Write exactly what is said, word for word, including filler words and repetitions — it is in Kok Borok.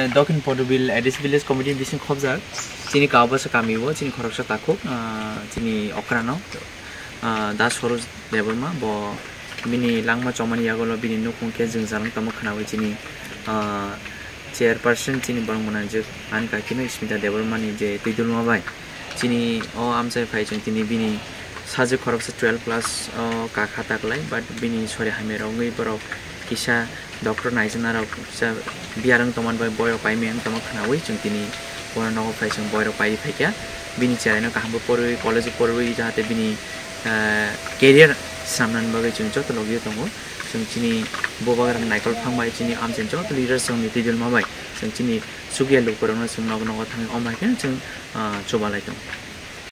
Dokhin Podobil A D C Village Committee bising khobjak chini Kaubasa kami o chini khoroksa takhuk, ah, chini okrano, ah, Das Soroj Debbarma bo bini langma chomani yagulo bini nukhung khe jwngjalwng tamo khwnawi chini, ah, chairperson chini borok mwnajwk ani kakino Smita Debbarma ni je twidulma bai chini o amchai phai chwng tini bini sajwk khoroksa twelve class o kakha taklai, but bini sori hamya rok wngwi borok kisa doctor naijaknai rok kisa biyar wng tongmani bai boirok paimani wng tongma khwnawi chwng tini bono nogo phai chwng boirok paiwi phaikha. Bini cheraino kaham khe porwi, college o porwi jahate bini, ah, career swnamnani bagwi chwng joto logi tongo. Chwng chini bubagra naikol phang bai chini amchaini joto leaders rokni twidulma bai chwng chini chukya lukurokno chwng nogo nogo thangwi omo hai khe chwng, ah, chubalai tongo.